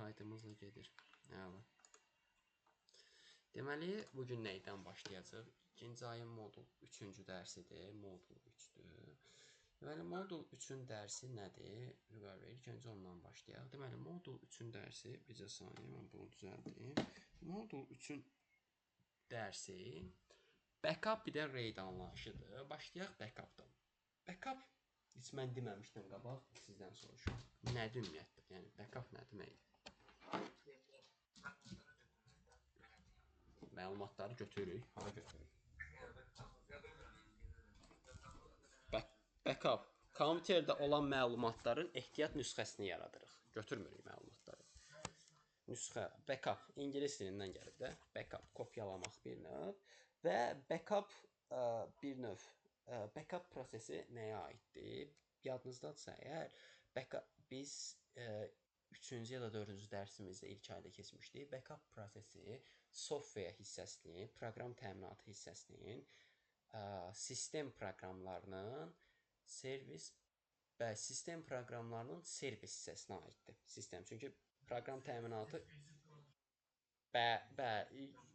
Slaydımızla gedir. Əla. Deməli, bu gün nəydən başlayacağıq? İkinci ayın modul 3-cü dərsidir. Modul 3-dür. Deməli, modul 3-ün dərsi nədir? Vüqar bəy, ilk öncə ondan başlayaq. Deməli, modul 3-ün dərsi, bircə saniyə, mən bunu düzəldim. Modul 3-ün dərsi backup bir də RAID anlayışıdır. Başlayaq backupdan. Backup heç mən deməmişdən qabaq sizdən soruşuram. Nədir ümumiyyətlə? Yəni backup nə deməkdir? Məlumatları götürürük. Hara götürürük? Backup. Kompüterdə olan məlumatların ehtiyat nüsxəsini yaradırıq. Götürmürük məlumatları. Nüsxə, backup ingilis dilindən gəlib də. Backup, kopyalamaq bir növ və backup bir növ backup prosesi nəyə aiddir? Yadınızdadırsa əgər, backup biz 3-cü ya da 4-cü dərsimizdə ilk ayda keçmişdik. Backup prosesi software hissəsinin, proqram təminatı hissəsinin, sistem proqramlarının servis və sistem proqramlarının servis hissəsinə aiddir. Sistem, çünki proqram təminatı bəli,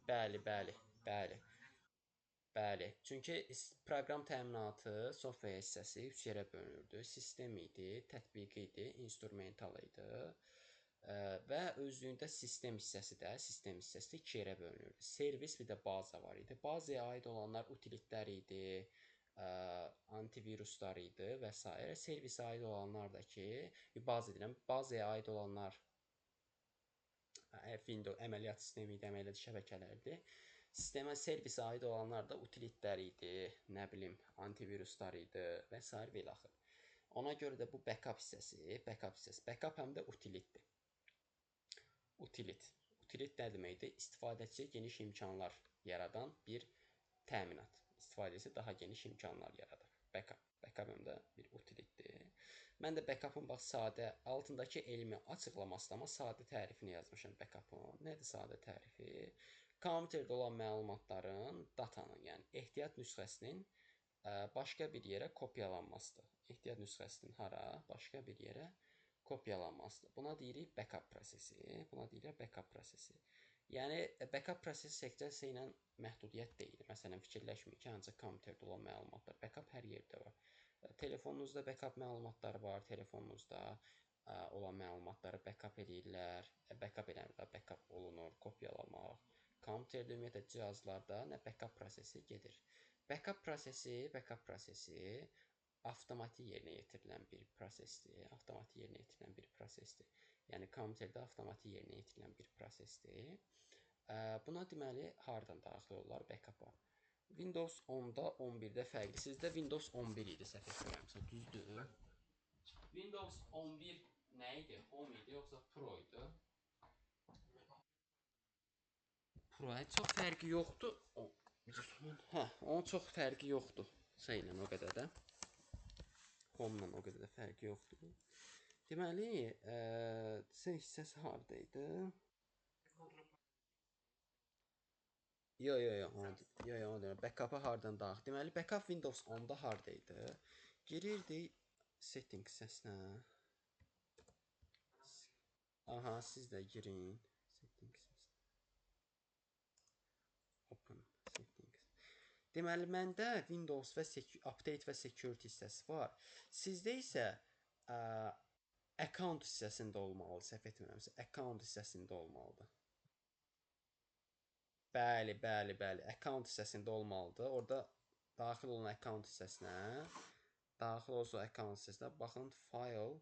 bəli, bəli. Bəli, çünki proqram təminatı, software hissəsi üç yerə bölünürdü. Sistem idi, tətbiqi idi, instrumental idi. Və özlüyündə sistem hissəsi də, sistem hissəsi də iki yerə bölünürdü. Servis bir də baza var idi. Bazaya aid olanlar utilitlər idi, antiviruslar idi və s. Servisə aid olanlar da ki, baza deyirəm, bazaya aid olanlar Windows əməliyyat sistemi idi, əməliyyat şəbəkələrdir. Sistemə servisə aid olanlar da utilitlər idi, nə bilim, antiviruslar idi və s. və ilaxır. Ona görə də bu backup hissəsi, backup hissəsi, backup həm də utilitdir. Utilit. Utilit nə deməkdir? İstifadəçiyə geniş imkanlar yaradan bir təminat. İstifadəçi daha geniş imkanlar yaradır. Backup. Backup həm də bir utilitdir. Mən də backup'ın bax sadə altındakı elmi açıqlamasında amma sadə tərifini yazmışam backup'ın. Nədir sadə tərifi? Kompüterdə olan məlumatların, datanın, yəni ehtiyat nüsxəsinin başqa bir yerə kopyalanmasıdır. Ehtiyat nüsxəsinin hara? Başqa bir yerə kopyalanmasıdır. Buna deyirik backup prosesi. Buna deyirik backup prosesi. Yəni backup prosesi təkcə ilə məhdudiyyət deyil. Məsələn, fikirləşməyin ki, ancaq kompüterdə olan məlumatlar. Backup hər yerdə var. Telefonunuzda backup məlumatları var, telefonunuzda olan məlumatları backup eləyirlər. Backup eləmirlər, backup olunur, kopyalamaq. Kompüterdə ümumiyyətlə cihazlarda nə backup prosesi gedir. Backup prosesi avtomatik yerinə yetirilən bir prosesdir. Avtomatik yerinə yetirilən bir prosesdir. Yəni kompüterdə avtomatik yerinə yetirilən bir prosesdir. Buna deməli hardan daxil olurlar backup-a? Windows 10-da, 11-də fərqli. Sizdə Windows 11 idi səhv etmirəmsə, düzdür? Windows 11 nə idi? Home idi yoxsa Pro idi? Pro, çox fərqi yoxdur. Hə, onun çox fərqi yoxdur. Şeylə o qədər də. Home-la o qədər də fərqi yoxdur. Deməli, C hissəsi harda idi? Yo, yo, yo, onu, yo, yo, onu deyirəm. Backup-a hardan daxil? Deməli, backup Windows 10-da harda idi? Girirdik settings hissəsinə. Aha, siz də girin. Settings hissəsinə. Open settings. Deməli, məndə Windows və Update və Security hissəsi var. Sizdə isə account hissəsində olmalıdır, səhv etmirəmsə, account hissəsində olmalıdır. Bəli, bəli, bəli, account hissəsində olmalıdır. Orada daxil olan account hissəsinə, daxil olsa account hissəsinə, baxın, file,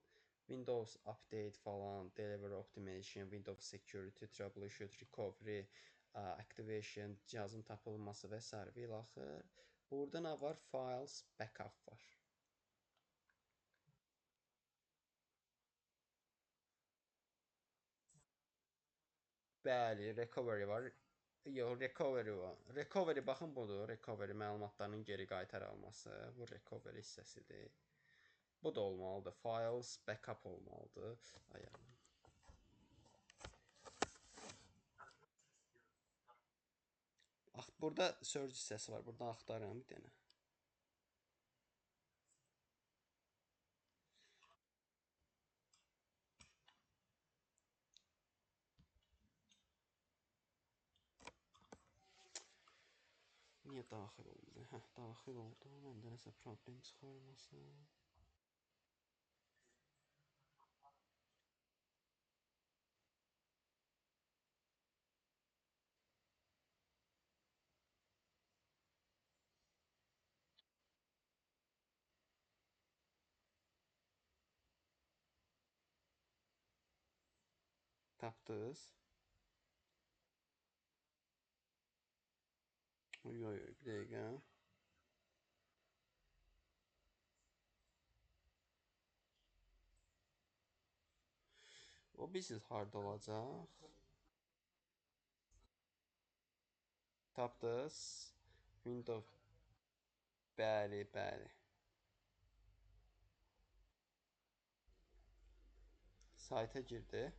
Windows Update falan, Delivery Optimization, Windows Security, Troubleshoot, Recovery, Activation, cihazın tapılması və s. və ilaxır. Burada nə var? Files, Backup var. Bəli, Recovery var. Yox, Recovery var. Recovery, baxın budur. Recovery məlumatlarının geri qaytarılması. Bu Recovery hissəsidir. Bu da olmalıdır. Files, Backup olmalıdır. Ay, burada search hissəsi var. Buradan axtarıram bir dənə. Niyə daxil oldu? Hə, daxil oldu. Məndə nəsə problem çıxarmasın. Tapdınız? Oy, oy, oy, bir dəqiqə. O bilirsiniz harda olacaq? Tapdınız? Windows. Bəli, bəli. Sayta girdi.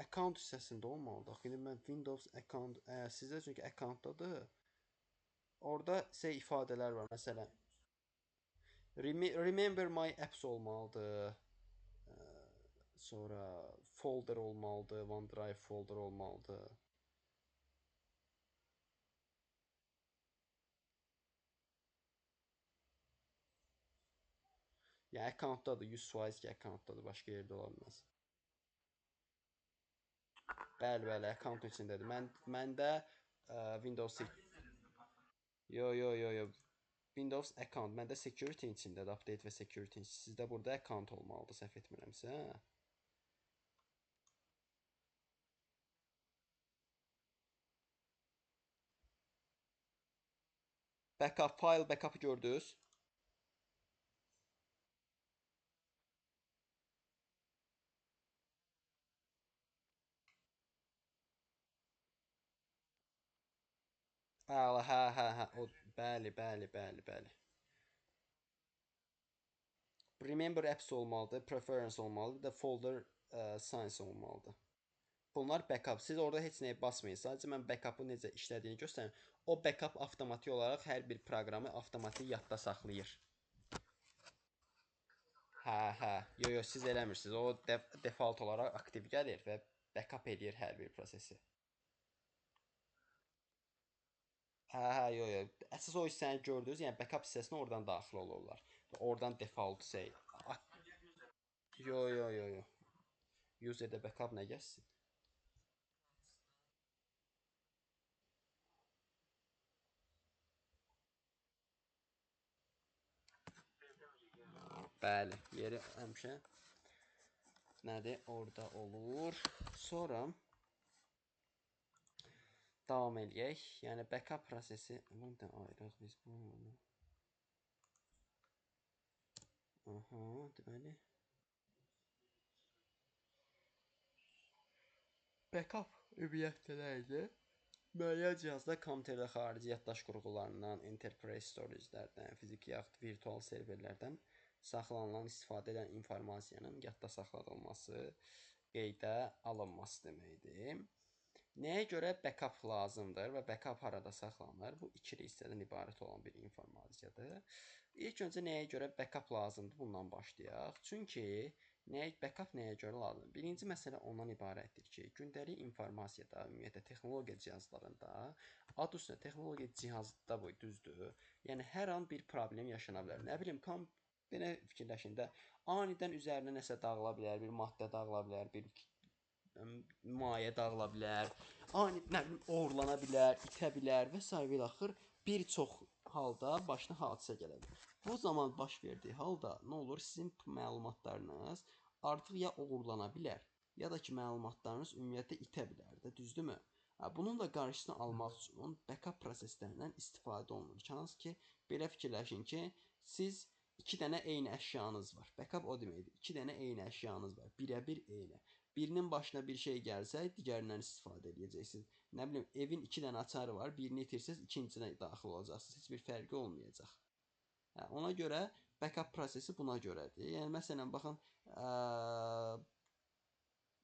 Account hissəsində olmalıdır. Axı, indi mən Windows account, sizdə çünki accountdadır. Orada sizə ifadələr var. Məsələn, Remember my apps olmalıdır. Sonra folder olmalıdır. OneDrive folder olmalıdır. Yəni accountdadır, 100% ki accountdadır, başqa yerdə ola bilməz. Bəli, bəli, account içindədir. Məndə Windows Yo, yo, yo, yo. Windows account. Məndə security içindədir, update və security. Sizdə burada account olmalıdır, səhv etmirəmsə. Backup, file backup'ı gördünüz. Əla, hə, hə, hə. O, bəli, bəli, bəli, bəli. Remember apps olmalıdır, preference olmalıdır, bir də folder science olmalıdır. Bunlar backup. Siz orada heç nəyə basmayın. Sadəcə mən backup'ı necə işlədiyini göstərim. O backup avtomatik olaraq hər bir proqramı avtomatik yadda saxlayır. Hə, hə. Yo, yo, siz eləmirsiniz. O default olaraq aktiv gəlir və backup eləyir hər bir prosesi. Hə, hə, yo, yo. Əsas o hissəni gördünüz, yəni backup hissəsinə oradan daxil olurlar. Oradan default şey. Yo, yo, yo, yo. User-də backup nə gəlsin? Bəli, yeri həmişə nədir? Orada olur. Sonra davam eləyək. Yəni backup prosesi, bunu da ayıraq biz bunu. Aha, deməli. Backup ümumiyyətlə nə idi? Müəyyən cihazda kompüterdə xarici yaddaş qurğularından, enterprise storage-lərdən, fiziki yaxud virtual serverlərdən saxlanılan, istifadə edən informasiyanın yadda saxlanılması, qeydə alınması deməkdir. Nəyə görə backup lazımdır və backup harada saxlanılır? Bu ikili hissədən ibarət olan bir informasiyadır. İlk öncə nəyə görə backup lazımdır? Bundan başlayaq. Çünki backup nəyə görə lazımdır? Birinci məsələ ondan ibarətdir ki, gündəlik informasiyada, ümumiyyətlə texnologiya cihazlarında, ad üstünə texnologiya cihazda bu düzdür. Yəni hər an bir problem yaşana bilər. Nə bilim, belə fikirləşin də, anidən üzərinə nəsə dağıla bilər, bir maddə dağıla bilər, bir maye dağıla bilər, ani, nə bilim, oğurlana bilər, itə bilər və sair və ilaxır bir çox halda başına hadisə gələ bilər. Bu zaman baş verdiyi halda nə olur? Sizin məlumatlarınız artıq ya oğurlana bilər, ya da ki, məlumatlarınız ümumiyyətlə itə bilər də, düzdürmü? Bunun da qarşısını almaq üçün backup proseslərindən istifadə olunur. Hansı ki, belə fikirləşin ki, siz iki dənə eyni əşyanız var. Backup o deməkdir. İki dənə eyni əşyanız var. Birəbir eyni. Birinin başına bir şey gəlsə, digərindən istifadə edəcəksiniz. Nə bilim, evin iki dənə açarı var, birini itirsəz, ikincinə daxil olacaqsınız. Heç bir fərqi olmayacaq. Hə, ona görə backup prosesi buna görədir. Yəni, məsələn, baxın,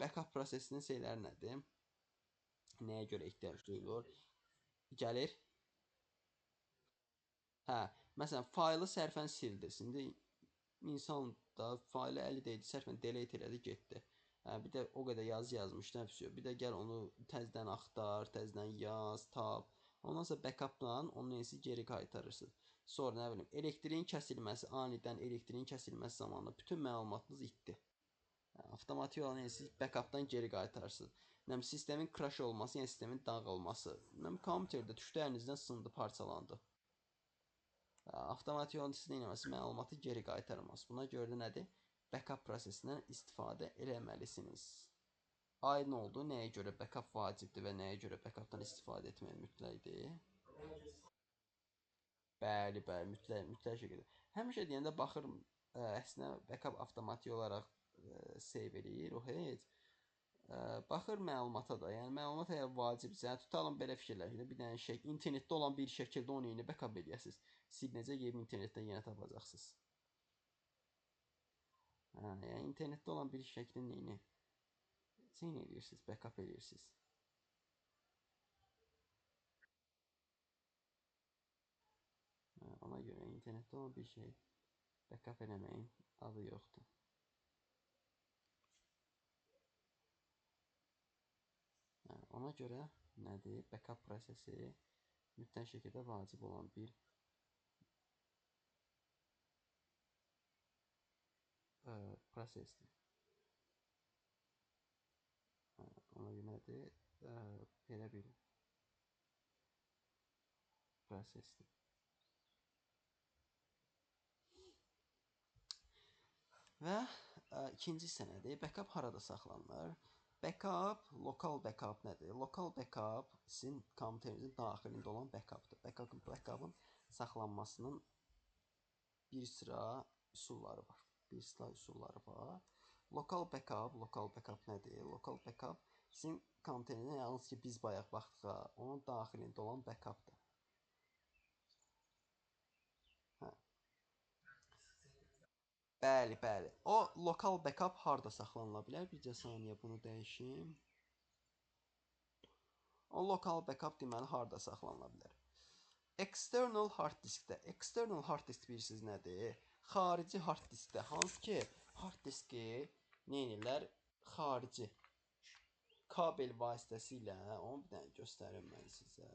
backup prosesinin şeyləri nədir? Nəyə görə ehtiyac duyulur? Gəlir. Hə, məsələn, faylı sərfən sildiniz. İndi insan da faylı əli deyildi, sərfən delete elədi, getdi. Hə, bir də o qədər yazı yazmışdım, vəsiyo. Bir də gəl onu təzədən axtar, təzədən yaz, tap. Ondan sonra backupla onu neyisi geri qaytarırsınız. Sonra nə bilim, elektriyin kəsilməsi, anidən elektriyin kəsilməsi zamanı bütün məlumatınız itdi. Avtomatik olaraq neyisi backupdan geri qaytarırsınız. Nə bilim, sistemin crash olması, yəni sistemin dağılması. Nə bilim, kompüterdə düşdü əlinizdən sındı, parçalandı. Avtomatik olaraq sizin eləməsi məlumatı geri qaytarmaz. Buna görə də nədir? Backup prosesindən istifadə eləməlisiniz. Aydın oldu. Nəyə görə backup vacibdir və nəyə görə backupdan istifadə etmək mütləqdir? Bəli, bəli, mütləq şəkildə. Həmişə deyəndə baxıram, əslində backup avtomatik olaraq save eləyir, o heç. Baxır məlumata da. Yəni məlumat əgər vacibsə, tutalım belə fikirləşin. Bir dənə şey, internetdə olan bir şəkildə onu yeni backup eləyəsiniz. Siz necə gedib internetdən yenə tapacaqsınız. Hə, yəni internetdə olan bir şəklin neyini? Siz nə edirsiniz? Backup edirsiniz. Hə, ona görə internetdə olan bir şey backup eləməyin adı yoxdur. Hə, ona görə nədir? Backup prosesi mütləq şəkildə vacib olan bir prosesdir. Hə, ona görə nədir? Belə bir prosesdir. Və ikinci hissə nədir? Backup harada saxlanılır? Backup, lokal backup nədir? Lokal backup sizin kompüterinizin daxilində olan backupdır. Backup'ın saxlanmasının bir sıra üsulları var. Bir sıra üsulları var. Lokal backup nədir? Lokal backup sizin kompüterinizin, yalnız ki biz bayaq baxdıq, onun daxilində olan backupdır. Hə. Bəli, bəli. O lokal backup harda saxlanıla bilər? Bircə saniyə bunu dəyişim. O lokal backup deməli harda saxlanıla bilər? External hard diskdə. External hard disk bilirsiniz nədir? Xarici hard diskdə. Hansı ki hard diski nə edirlər? Xarici kabel vasitəsilə, onu bir dənə göstərim mən sizə.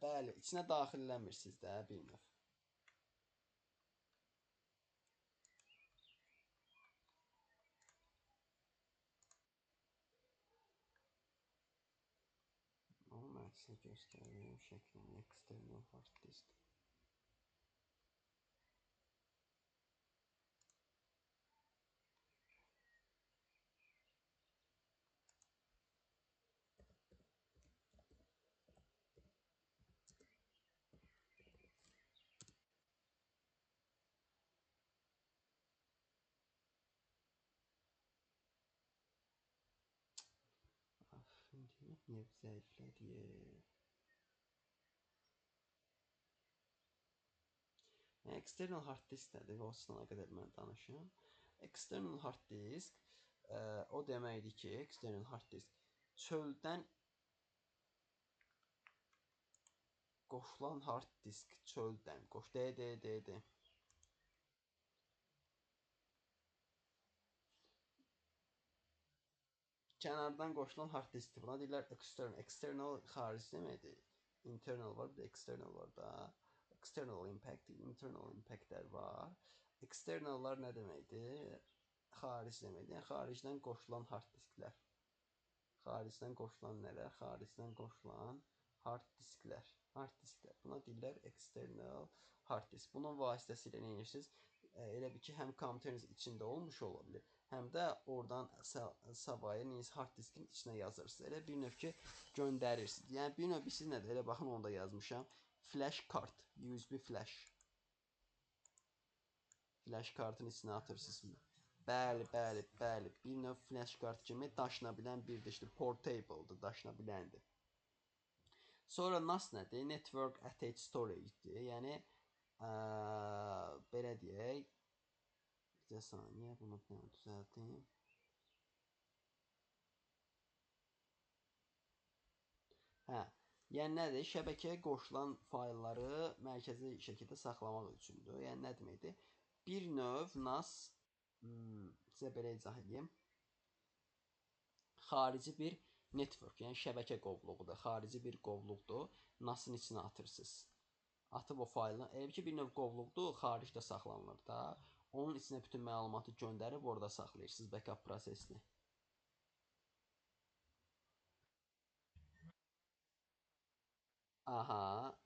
Bəli, içinə daxil eləmirsiniz də bir növ. Onu mən sizə göstərim şəklini, external hard disk. İnternet niyə zəiflədi? External hard disk nədir? Və o sınana qədər mən danışım. External hard disk o deməkdir ki, external hard disk çöldən qoşulan hard disk, çöldən qoş, D, D, D, D. Kənardan qoşulan hard diskdir. Buna deyirlər external. External xarici deməkdir. Internal var, bir də external var da. External impact, internal impactlər var. Externallar nə deməkdir? Xarici deməkdir. Yəni xaricdən qoşulan hard disklər. Xaricdən qoşulan nələr? Xaricdən qoşulan hard disklər. Hard disklər. Buna deyirlər external hard disk. Bunun vasitəsilə nə edirsiniz? Elə bil ki, həm kompüteriniz içində olmuş ola bilər, həm də oradan savayı neysə hard diskin içinə yazırsınız. Elə bir növ ki, göndərirsiniz. Yəni bir növ siz nədir? Elə baxın, onu da yazmışam. Flash kart, USB flash. Flash kartın içinə atırsınız. Bəli, bəli, bəli. Bir növ flash kart kimi daşına bilən bir dişdir. Portable'dır, daşına biləndir. Sonra NAS nədir? Network Attached Storage-dir. Yəni, belə deyək. Bir saniyə, bunu bir dənə düzəldim. Hə, yəni nədir? Şəbəkəyə qoşulan faylları mərkəzi şəkildə saxlamaq üçündür. Yəni nə deməkdir? Bir növ NAS, sizə belə izah edeyim, xarici bir network, yəni şəbəkə qovluğudur, xarici bir qovluqdur, NAS-ın içinə atırsınız. Atıb o faylını, elə ki bir növ qovluqdur, xaricdə saxlanılır da, onun içinə bütün məlumatı göndərib orada saxlayırsınız backup prosesini. Aha,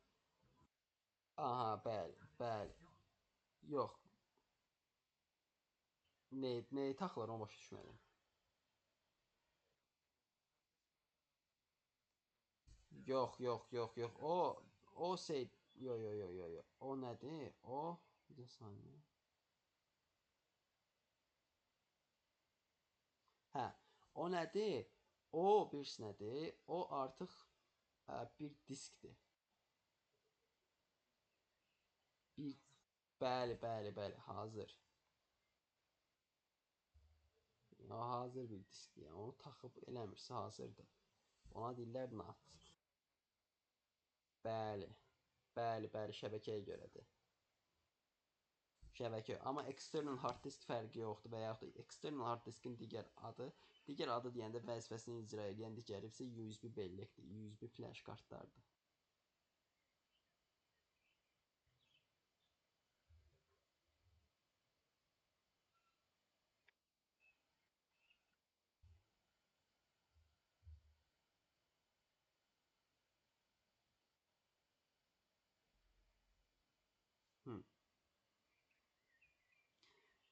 aha, bəli, bəli. Yox. Nəyi taxılır, onu başa düşmədim. Yox, yox, yox, yox. O şey, yox, yox, yox, yox, yox. O nədir? O, bir saniyə. Hə, o nədir? O bir nədir? O artıq bir diskdir. Bir, bəli, bəli, bəli, hazır. O hazır bir diskdir. Yəni, onu taxıb eləmirsə hazırdır. Ona deyirlər NAT. Bəli, bəli, bəli, şəbəkəyə görədir. Şəbəkə. Amma external hard disk fərqi yoxdur və yaxud da external hard diskin digər adı, digər adı deyəndə vəzifəsini icra edən digəri isə USB belləkdir, USB flash kartlardır.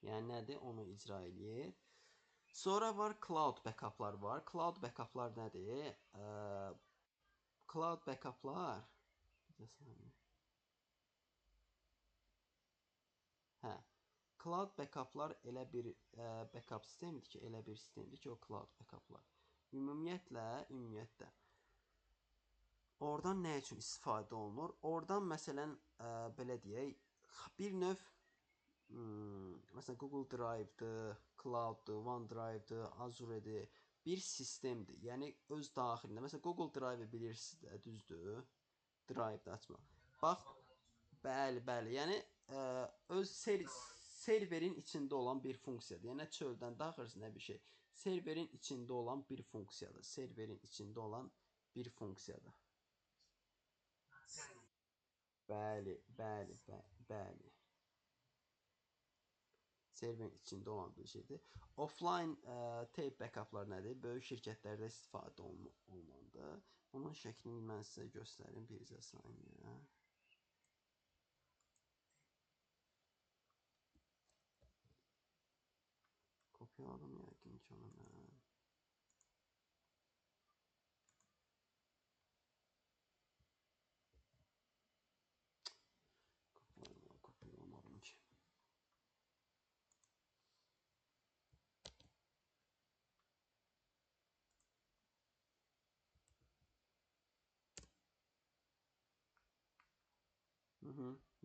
Yəni nədir? Onu icra eləyir. Sonra var cloud backuplar var. Cloud backuplar nədir? Cloud backuplar bir saniyə. Hə. Cloud backuplar elə bir backup sistemidir ki, elə bir sistemdir ki, o cloud backuplar. Ümumiyyətlə oradan nə üçün istifadə olunur? Oradan məsələn belə deyək, bir növ məsələn Google Drive-dır, Cloud-dur, OneDrive-dır, Azure-dir, bir sistemdir. Yəni öz daxilində. Məsələn Google Drive-i bilirsiniz də, düzdür? Drive-da açmaq. Bax, bəli, bəli. Yəni öz serverin içində olan bir funksiyadır. Yəni nə çöldən daxırsın, nə bir şey. Serverin içində olan bir funksiyadır. Serverin içində olan bir funksiyadır. Bəli, bəli, bəli. Serverin içində olan bir şeydir. Offline tape backuplar nədir? Böyük şirkətlərdə istifadə olunandır. Bunun şəklini mən sizə göstərim bircə saniyə. Kopyaladım yəqin ki onu mən. Kopyalamadım ki.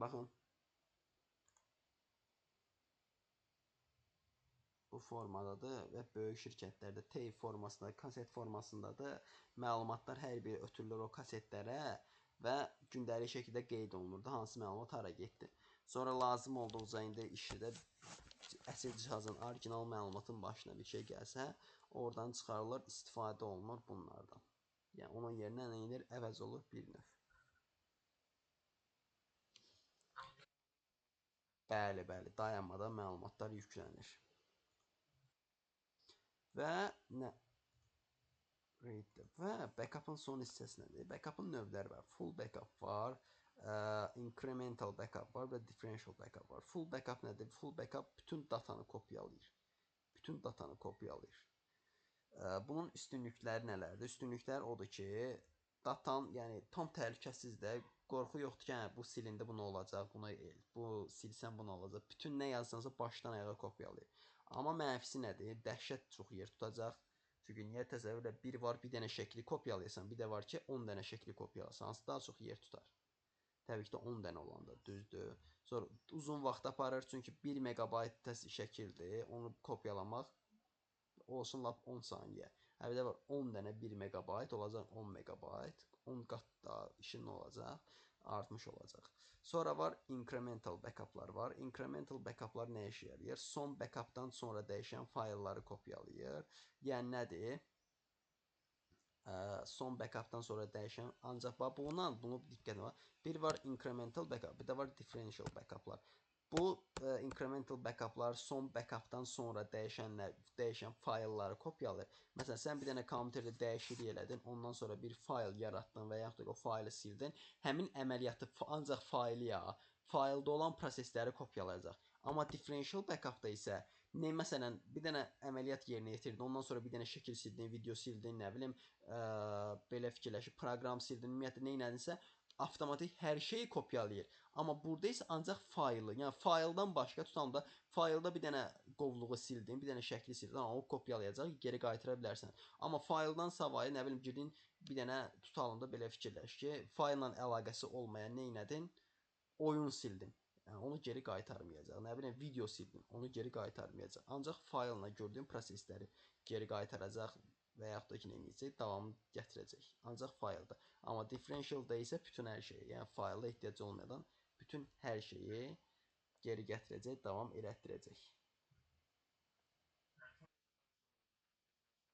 Baxın. Bu formadadır və böyük şirkətlərdə tape formasında, kaset formasındadır. Məlumatlar hər biri ötürülür o kasetlərə və gündəlik şəkildə qeyd olunurdu hansı məlumat hara getdi. Sonra lazım olduqca indi işdə əsl cihazın orijinal məlumatın başına bir şey gəlsə, oradan çıxarılır, istifadə olunur bunlardan. Yəni onun yerinə nə edir? Əvəz olur bir növ. Bəli, bəli, dayanmadan məlumatlar yüklənir. Və nə? Və backup'ın son hissəsi nədir? Backup'ın növləri var. Full backup var, incremental backup var və differential backup var. Full backup nədir? Full backup bütün datanı kopyalayır. Bütün datanı kopyalayır. Bunun üstünlükləri nələrdir? Üstünlüklər odur ki, datan, yəni tam təhlükəsizdir. Qorxu yoxdur ki, hə, bu silindi, bu nə olacaq, bunu el, bu silsən, bu nə olacaq. Bütün nə yazsansa başdan ayağa kopyalayır. Amma mənfisi nədir? Dəhşət çox yer tutacaq. Çünki niyə təsəvvürlə bir var, bir dənə şəkli kopyalayırsan, bir də var ki, 10 dənə şəkli kopyalasan, hansı daha çox yer tutar. Təbii ki də 10 dənə olanda, düzdür. Sonra uzun vaxt aparır, çünki 1 meqabayt şəkildir, onu kopyalamaq olsun lap 10 saniyə. Hə, bir də var 10 dənə 1 meqabayt olacaq 10 meqabayt, 10 qat da işin olacaq. Artmış olacaq. Sonra var incremental backuplar var. Incremental backuplar nə işə yarayır? Son backupdan sonra dəyişən faylları kopyalayır. Yəni nədir? Son backupdan sonra dəyişən, ancaq bax bundan bunu diqqət var. Bir var incremental backup, bir də var differential backuplar. Bu incremental backuplar son backupdan sonra dəyişən faylları kopyalayır. Məsələn, sən bir dənə kompüterdə dəyişiklik elədin, ondan sonra bir fayl yaratdın və yaxud da o faylı sildin. Həmin əməliyyatı ancaq faylı ya, faylda olan prosesləri kopyalayacaq. Amma differential backupda isə nə məsələn bir dənə əməliyyat yerinə yetirdin, ondan sonra bir dənə şəkil sildin, video sildin, nə bilim, belə fikirləşib proqram sildin, ümumiyyətlə nə elədinsə avtomatik hər şeyi kopyalayır. Amma burada isə ancaq faylı, yəni fayldan başqa tutam da faylda bir dənə qovluğu sildin, bir dənə şəkli sildin, amma o kopyalayacaq, geri qaytara bilərsən. Amma fayldan savayı, nə bilim, girdin bir dənə tutalım da belə fikirləş ki, faylla əlaqəsi olmayan nə elədin? Oyun sildin. Yəni onu geri qaytarmayacaq. Nə bilim, video sildin, onu geri qaytarmayacaq. Ancaq faylla gördüyün prosesləri geri qaytaracaq və yaxud da ki, nə edəcək, davamı gətirəcək. Ancaq faylda. Amma differentialda isə bütün hər şeyi, yəni faylda ehtiyac olmadan bütün hər şeyi geri gətirəcək, davam elətdirəcək.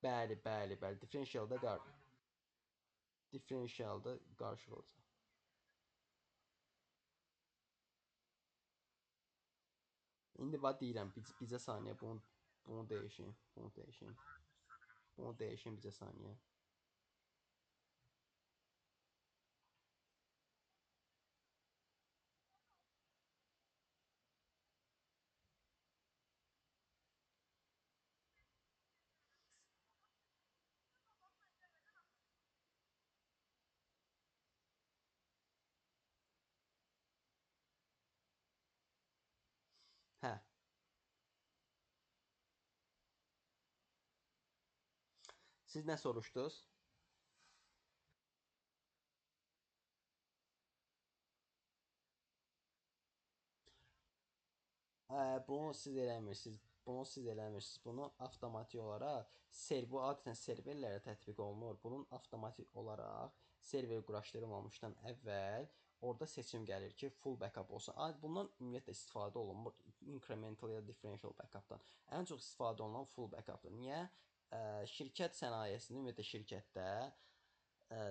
Bəli, bəli, bəli. Differentialda qarışıq olacaq. İndi bax deyirəm, bizə saniyə bunu dəyişin, bunu dəyişin. Bunu dəyişin bizə saniyə. Hə. Siz nə soruşdunuz? Bunu siz eləmirsiniz. Bunu siz eləmirsiniz. Bunu avtomatik olaraq bu adətən serverlərə tətbiq olunur. Bunun avtomatik olaraq server quraşdırılmamışdan əvvəl orada seçim gəlir ki, full backup olsun. Bundan ümumiyyətlə istifadə olunmur. Incremental ya differential backupdan. Ən çox istifadə olunan full backupdır. Niyə? Şirkət sənayesində, ümumiyyətlə şirkətdə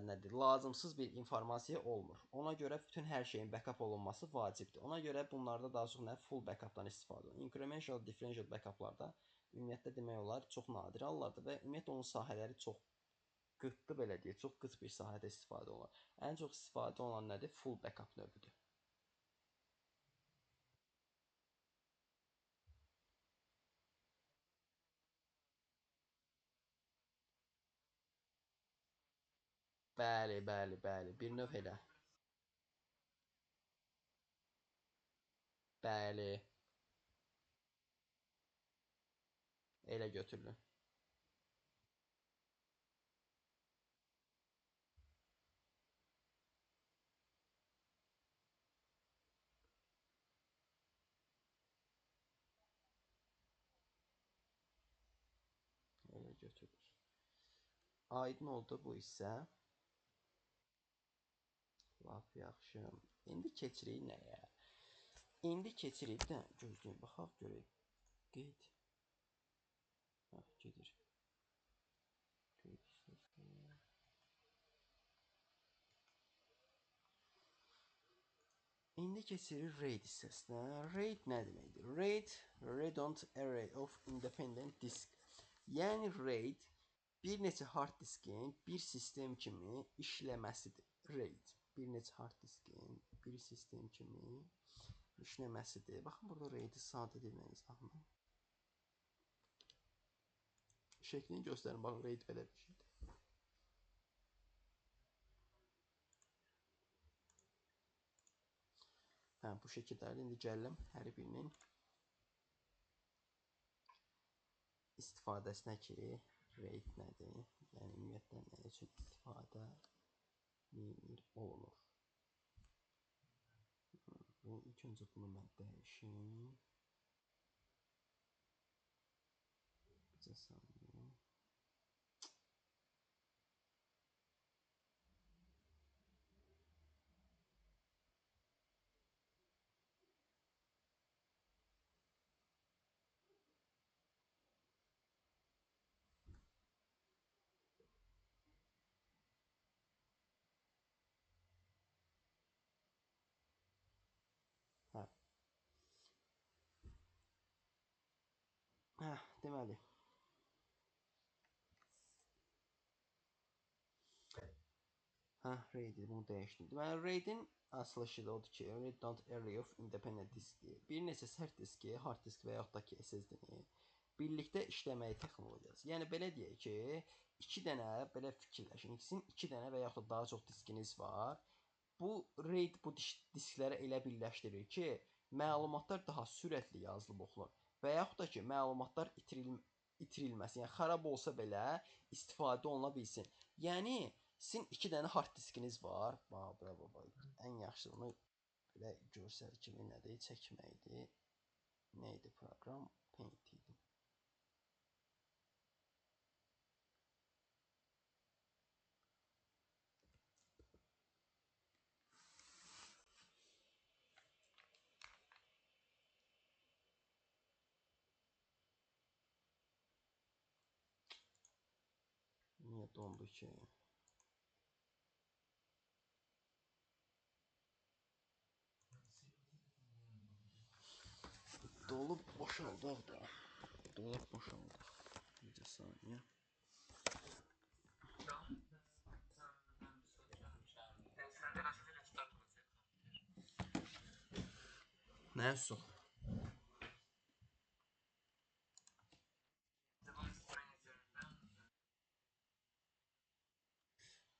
nədir? Lazımsız bir informasiya olmur. Ona görə bütün hər şeyin backup olunması vacibdir. Ona görə bunlarda daha çox nə? Full backupdan istifadə olunur. Incremental, differential backuplarda ümumiyyətlə demək olar çox nadir hallardır və ümumiyyətlə onun sahələri çox qıtdır, belə deyək, çox qıt bir sahədə istifadə olunur. Ən çox istifadə olunan nədir? Full backup növüdür. Bəli, bəli, bəli. Bir növ elə. Bəli. Elə götürülür. Elə götürülür. Aydın oldu bu hissə. Lap yaxşı. İndi keçirik nəyə? İndi keçirik. Bir dənə gözləyin, baxaq görək. Qeyd. Hə, gedir. Qeyd hissəsi. İndi keçirik RAID hissəsinə. RAID nə deməkdir? RAID, Redundant Array of Independent Disk. Yəni RAID bir neçə hard diskin bir sistem kimi işləməsidir. RAID bir neçə hard diskin bir sistem kimi işləməsidir. Baxın, burada RAID-i sadə dillə izahını. Şəklini göstərin. Baxın, RAID belə bir şeydir. Hə, bu şəkillərdə indi gəlirəm hər birinin istifadəsinə ki, RAID nədir? Yəni, ümumiyyətlə, nə üçün istifadə olunur? İlk öncə bunu mən dəyişim. Bircə saniyə. Hə, deməli. Hə, RAID-i bunu dəyişdim. Deməli, RAID-in açılışı da odur ki, Redundant Array of Independent Disk-dir. Bir neçə sərt diski, hard disk və yaxud da ki, SSD-ni birlikdə işləməyi texnologiyası. Yəni, belə deyək ki, iki dənə, belə fikirləşin, sizin iki dənə və yaxud da daha çox diskiniz var. Bu RAID bu diskləri elə birləşdirir ki, məlumatlar daha sürətli yazılıb oxunur və yaxud da ki, məlumatlar itirilməsin, yəni xarab olsa belə istifadə oluna bilsin. Yəni, sizin iki dənə hard diskiniz var. Bax, bura, bax, ən yaxşısı bunu belə görsəl kimi nədir? Çəkməkdir. Nə idi proqram? Paint idi. Niyə dondu ki? Dolub boşaldaq da. Dolub boşaldaq. Necə saniyə. Nə yox?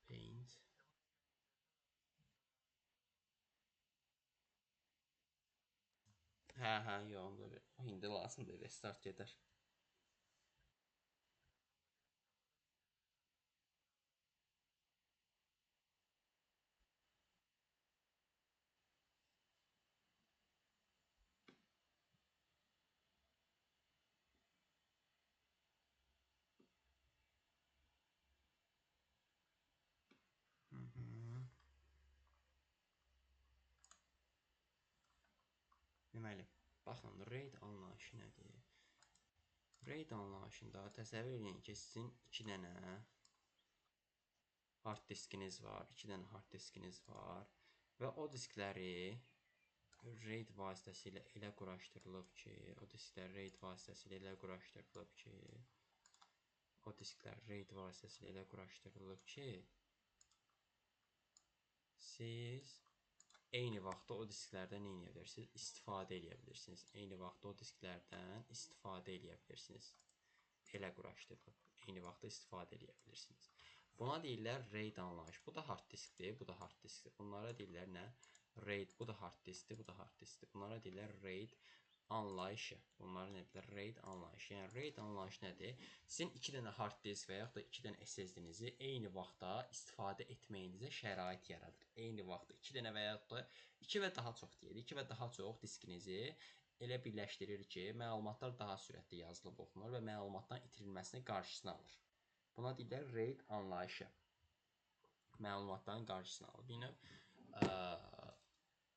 Paint. Hə, hə, yox, indi lazımdır, restart gedər. Deməli, baxın, RAID anlayışı nədir? RAID anlayışında təsəvvür edin ki, sizin iki dənə hard diskiniz var, iki dənə hard diskiniz var və o diskləri RAID vasitəsilə elə quraşdırılıb ki, o disklər RAID vasitəsilə elə quraşdırılıb ki, o disklər RAID vasitəsilə elə quraşdırılıb ki, siz eyni vaxtda o disklərdən nə edə bilirsiniz? İstifadə edə bilirsiniz. Eyni vaxtda o disklərdən istifadə edə bilirsiniz. Elə quraşdırılıb. Eyni vaxtda istifadə edə bilirsiniz. Buna deyirlər RAID anlayış. Bu da hard diskdir, bu da hard diskdir. Bunlara deyirlər nə? RAID. Bu da hard diskdir, bu da hard diskdir. Bunlara deyirlər RAID anlayışı. Bunlara nə deyirlər? RAID anlayışı. Yəni RAID anlayışı nədir? Sizin iki dənə hard disk və yaxud da iki dənə SSD-nizi eyni vaxtda istifadə etməyinizə şərait yaradır. Eyni vaxtda iki dənə və yaxud da iki və daha çox deyək, iki və daha çox diskinizi elə birləşdirir ki, məlumatlar daha sürətli yazılıb oxunur və məlumatdan itirilməsinin qarşısını alır. Buna deyirlər RAID anlayışı. Məlumatların qarşısını alır. Bir növ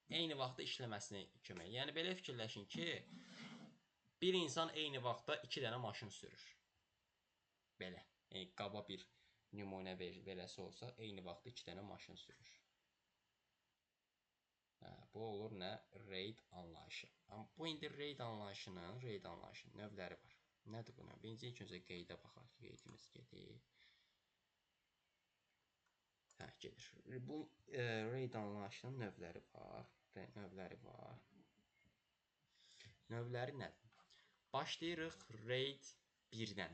eyni vaxtda işləməsinə kömək. Yəni, belə fikirləşin ki, bir insan eyni vaxtda iki dənə maşın sürür. Belə. Yəni, qaba bir nümunə verəsi olsa, eyni vaxtda iki dənə maşın sürür. Hə, bu olur nə? RAID anlayışı. Amma bu indi RAID anlayışının növləri var. Nədir bu növ? Birinci ilk öncə qeydə baxaq ki, qeydimiz gedir. Hə, gedir. Bu RAID anlayışının növləri var. Növləri var. Növləri nədir? Başlayırıq RAID 1-dən.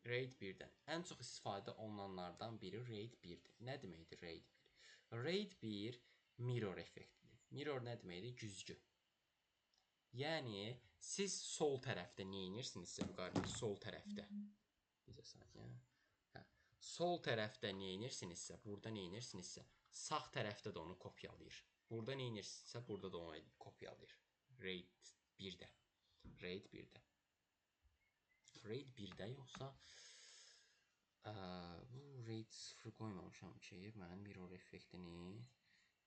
RAID 1-dən. Ən çox istifadə olunanlardan biri RAID 1-dir. Nə deməkdir RAID 1? RAID 1 mirror effektidir. Mirror nə deməkdir? Güzgü. Yəni, siz sol tərəfdə nə edirsinizsə, bu sol tərəfdə. Bizə saniyə. Hə. Sol tərəfdə nə edirsinizsə, burada nə edirsinizsə, sağ tərəfdə də onu kopyalayır. Burada nə edirsinizsə, burada da onu kopyalayır. RAID 1-də. RAID 1-də. RAID 1-də yoxsa bu RAID 0 qoymamışam ki, mən mirror effektini.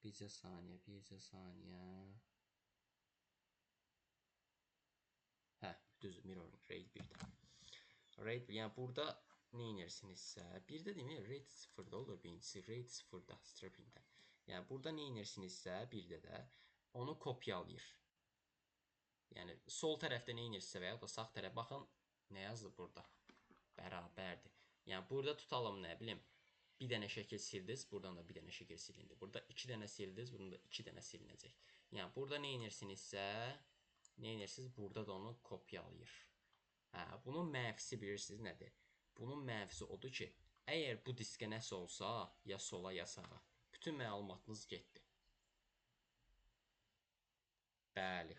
Bircə saniyə, bircə saniyə. Hə, düzdür, mirror RAID 1-də. RAID, yəni burada nə edirsinizsə, 1-də demək, RAID 0-da olur birincisi, RAID 0-da, stripping-də. Yəni, burada nə edirsinizsə, 1-də də onu kopyalayır. Yəni, sol tərəfdə nə edirsinizsə və ya da sağ tərəf, baxın, Nə yazılıb burada? Bərabərdir. Yəni, burada tutalım, nə bilim, bir dənə şəkil sildiniz, buradan da bir dənə şəkil silindi. Burada 2 dənə sildiniz, buradan da 2 dənə silinəcək. Yəni, burada nə edirsinizsə, nə edirsiniz, burada da onu kopyalayır. Hə, bunun mənfisi bilirsiniz nədir? Bunun mənfisi odur ki, əgər bu diskə nəsə olsa, ya sola, ya sağa, bütün məlumatınız getdi. Bəli.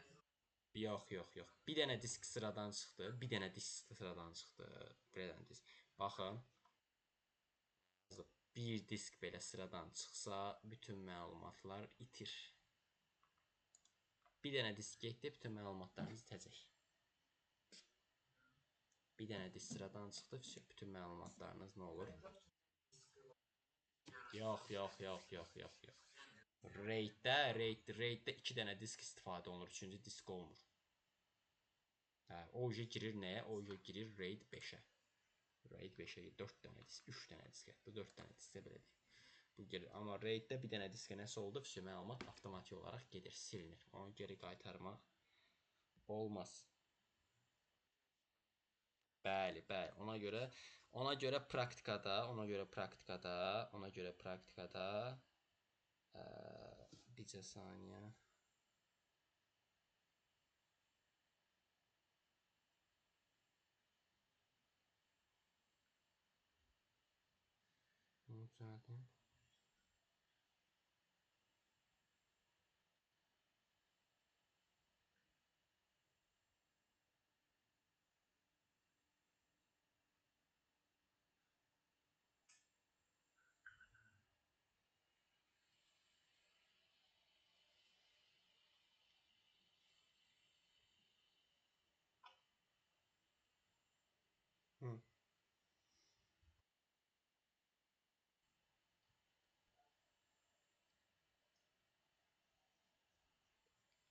Yox, yox, yox. Bir dənə disk sıradan çıxdı, bir dənə disk sıradan çıxdı. Bir dənə disk. Baxın. Bir disk belə sıradan çıxsa, bütün məlumatlar itir. Bir dənə disk getdi, bütün məlumatlarınız itəcək. Bir dənə disk sıradan çıxdı, bütün məlumatlarınız nə olur? Yox, yox, yox, yox, yox, yox. RAID-də 2 dənə disk istifadə olunur, 3-cü disk olmur. Hə, o uje girir nəyə? O uje girir RAID 5-ə. RAID 5-ə 4 dənə disk, 3 dənə disk, hətta 4 dənə diskə belə deyim. Bu girir. Amma RAID-də bir dənə diskə nəsə oldu, vəsə məlumat avtomatik olaraq gedir, silinir. Onu geri qaytarmaq olmaz. Bəli, bəli. Ona görə praktikada, bircə saniyə. Bunu düzəldim.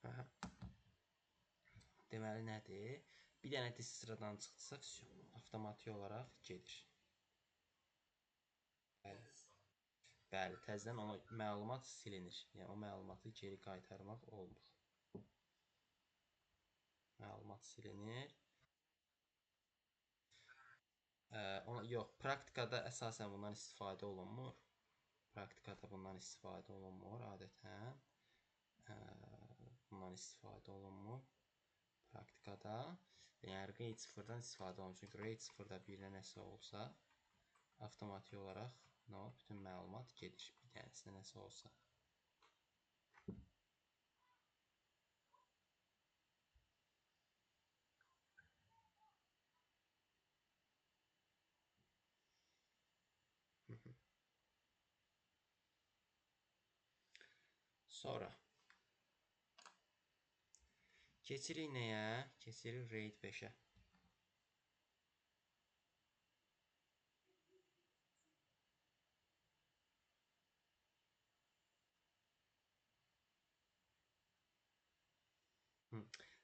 Aha. Deməli nədir? Bir dənə disk sıradan çıxdısa, avtomatik olaraq gedir. Bəli. Bəli, təzədən ona məlumat silinir. Yəni o məlumatı geri qaytarmaq olmur. Məlumat silinir. Ona, yox, praktikada əsasən bundan istifadə olunmur. Praktikada bundan istifadə olunmur adətən. Bundan istifadə olunmur praktikada. Yəni RAID 0-dan istifadə olunmur. Çünki RAID 0-da birinə nəsə olsa, avtomatik olaraq nə olur? Bütün məlumat gedir. Bir dənəsinə nəsə olsa. Sonra keçirik nəyə? Keçirik RAID 5-ə.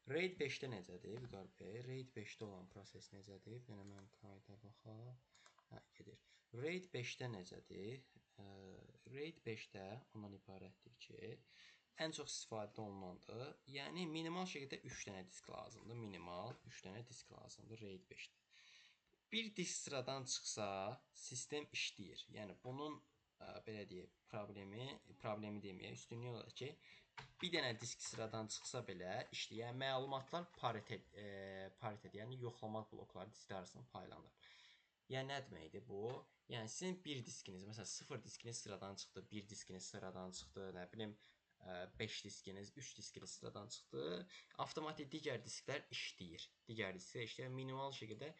RAID 5-də necədir, Vüqar bəy? RAID 5-də olan proses necədir? Bir dənə mən kayda baxaq. Hə, gedir. RAID 5-də necədir? RAID 5-də ondan ibarətdir ki, ən çox istifadə olunandır. Yəni, minimal şəkildə 3 dənə disk lazımdır. Minimal 3 dənə disk lazımdır RAID 5-də. Bir disk sıradan çıxsa, sistem işləyir. Yəni, bunun, belə deyək, problemi deməyək, üstünlüyü olar ki, bir dənə disk sıradan çıxsa belə işləyir. Yəni, məlumatlar paritet, yəni yoxlama blokları disklər arasında paylanır. Yəni, nə deməkdir bu? Yəni, sizin bir diskiniz, məsələn, 0 diskiniz sıradan çıxdı, 1 diskiniz sıradan çıxdı, nə bilim, 5 diskiniz, 3 diskiniz sıradan çıxdı. Avtomatik digər disklər işləyir. Digər disklər işləyir. Minimal şəkildə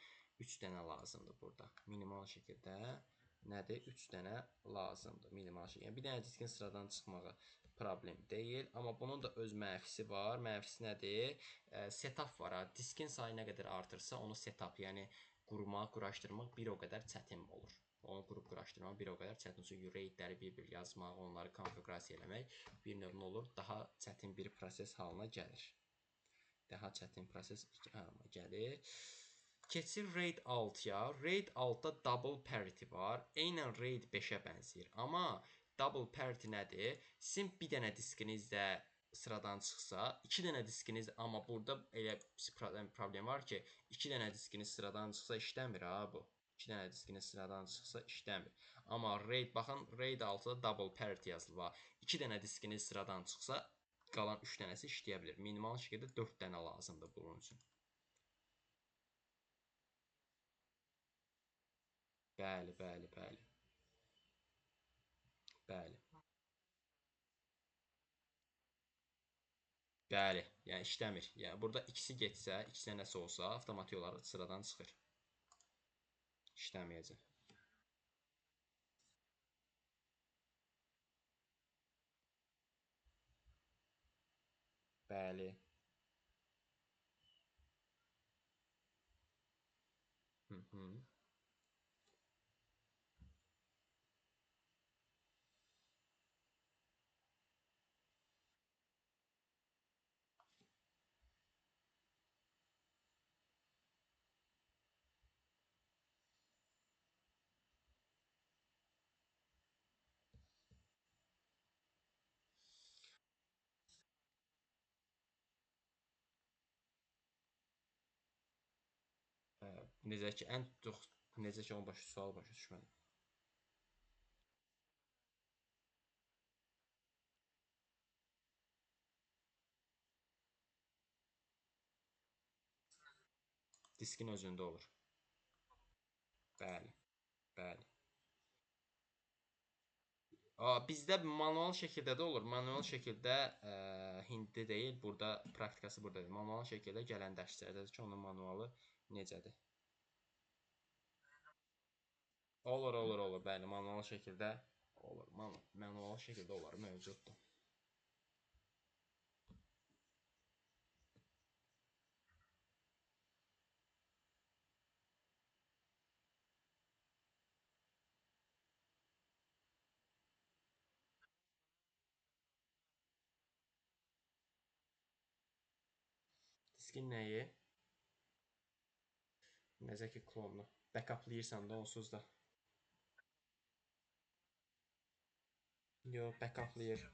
3 dənə lazımdır burada. Minimal şəkildə nədir? 3 dənə lazımdır. Minimal şəkildə. Yəni, bir dənə diskin sıradan çıxmağı problem deyil. Amma bunun da öz mənfisi var. Mənfisi nədir? Setup var. Ha. Diskin sayı nə qədər artırsa, onu setup, yəni qurmaq, quraşdırmaq bir o qədər çətin olur. Onu qurub quraşdırmaq bir o qədər çətin. Çünki RAID-ləri bir-bir yazmaq, onları konfigurasiya eləmək bir növ nə olur? Daha çətin bir proses halına gəlir. Daha çətin proses halına gəlir. Keçir RAID 6-ya. RAID 6-da double parity var. Eynən RAID 5-ə bənzəyir. Amma double parity nədir? Sizin bir dənə diskinizdə sıradan çıxsa, 2 dənə diskiniz, amma burada elə problem var ki, 2 dənə diskiniz sıradan çıxsa işləmir ha bu. 2 dənə diskiniz sıradan çıxsa işləmir. Amma RAID, baxın, RAID 6-da double parity yazılıb ha. 2 dənə diskiniz sıradan çıxsa, qalan 3 dənəsi işləyə bilər. Minimal şəkildə 4 dənə lazımdır bunun üçün. Bəli, bəli, bəli. Bəli. Bəli, yəni işləmir. Yəni burada ikisi getsə, ikisi nəsə olsa, avtomatik olaraq sıradan çıxır. İşləməyəcək. Bəli. Hı -hı. Necə ki, ən çox, necə ki, onun başa sualı başa düşmədim. Diskin özündə olur. Bəli, bəli. Bizdə manual şəkildə də olur. Manual şəkildə hindli deyil, burada praktikası burada deyil. Manual şəkildə gələn dərslərdədir ki, onun manualı necədir? Olur, olur, olur. Bəli, manual şəkildə olur. Manual şəkildə olar, mövcuddur. Diskin nəyi? Necə ki, klonlu. Backuplayırsan da onsuz da. Yox, backuplayır.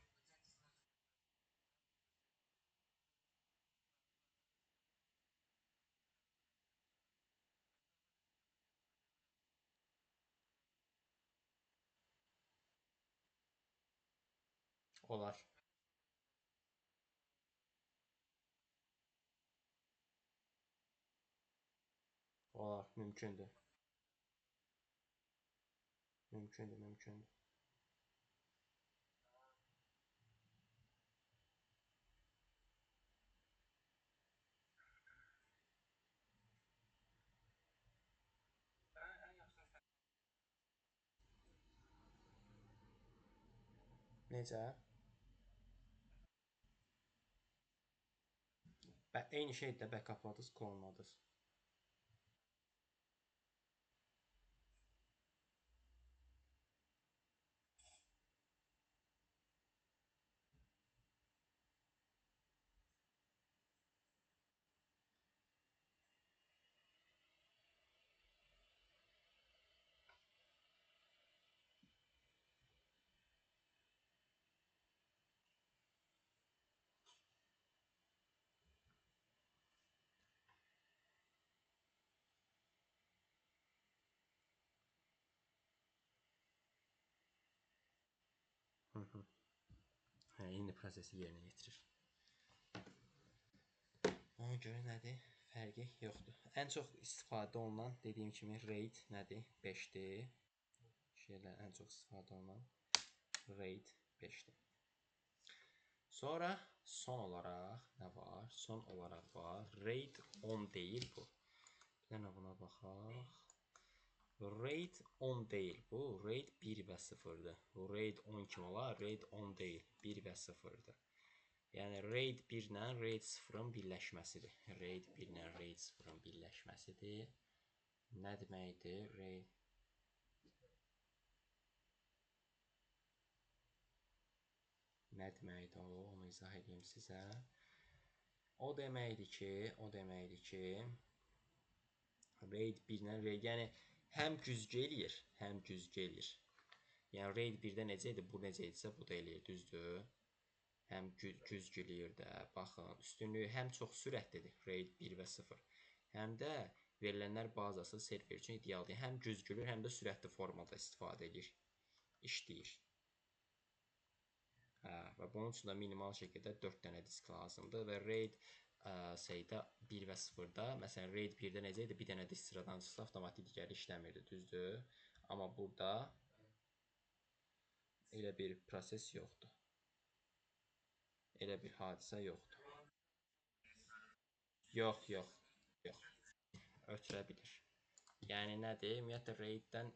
Olar. Olar, mümkündür. Mümkündür, mümkündür. Necə? Eyni şeydir də, backupladınız, klonladınız. Hə, eyni prosesi yerinə yetirir. Ona görə nədir? Fərqi yoxdur. Ən çox istifadə olunan, dediyim kimi, RAID nədir? 5-dir. Şeylər ən çox istifadə olunan RAID 5-dir. Sonra son olaraq nə var? Son olaraq var. RAID 10 deyil bu. Bir dənə buna baxaq. RAID 10 deyil bu. RAID 1 və 0-dır. RAID 10 kim olar? RAID 10 deyil. 1 və 0-dır. Yəni RAID 1 ilə RAID 0-ın birləşməsidir. RAID 1 ilə RAID 0-ın birləşməsidir. Nə deməkdir? RAID nə deməkdir o? Onu izah edeyim sizə. O deməkdir ki, RAID 1 ilə RAID, yəni həm güzgü eləyir, həm güzgü eləyir. Yəni RAID 1-də necə idi, bu necə idisə, bu da eləyir, düzdür? Həm güzgülüyür də. Baxın, üstünlüyü həm çox sürətlidir, RAID 1 və 0. Həm də verilənlər bazası server üçün idealdır. Həm güzgülür, həm də sürətli formada istifadə edir, işləyir. Hə, və bunun üçün də minimal şəkildə 4 dənə disk lazımdır və RAID sayda 1 və 0-da, məsələn RAID 1-də necə idi? Bir dənə disk sıradan çıxsa avtomatik digəri işləmirdi, düzdür? Amma burada elə bir proses yoxdur. Elə bir hadisə yoxdur. Yox, yox, yox. Ötürə bilir. Yəni nədir? Ümumiyyətlə RAID-dən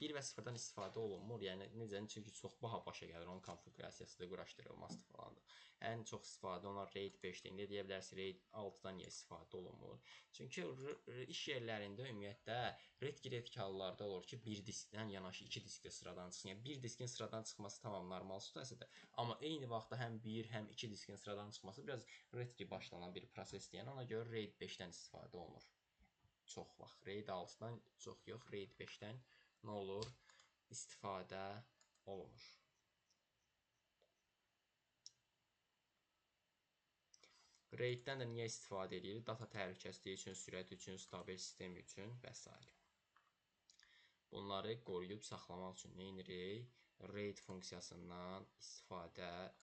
1 və 0-dan istifadə olunmur. Yəni necə? Çünki çox baha başa gəlir onun konfiqurasiyası da, quraşdırılması falandır. Ən çox istifadə olunan RAID 5-dir. İndi deyə bilərsiniz RAID 6-dan niyə istifadə olunmur? Çünki iş yerlərində ümumiyyətlə redki-redki hallarda olur ki, bir diskdən yanaşı iki disk də sıradan çıxsın. Yəni bir diskin sıradan çıxması tamam normal situasiyadır. Amma eyni vaxtda həm bir, həm iki diskin sıradan çıxması biraz redki başlanan bir prosesdir. Yəni ona görə RAID 5-dən istifadə olunur. Çox vaxt RAID 6-dan çox yox, RAID 5-dən nə olur? İstifadə olunur. RAID-dən də niyə istifadə edirik? Data təhlükəsizliyi üçün, sürət üçün, stabil sistem üçün və s. Bunları qoruyub saxlamaq üçün nə edirik? RAID funksiyasından istifadə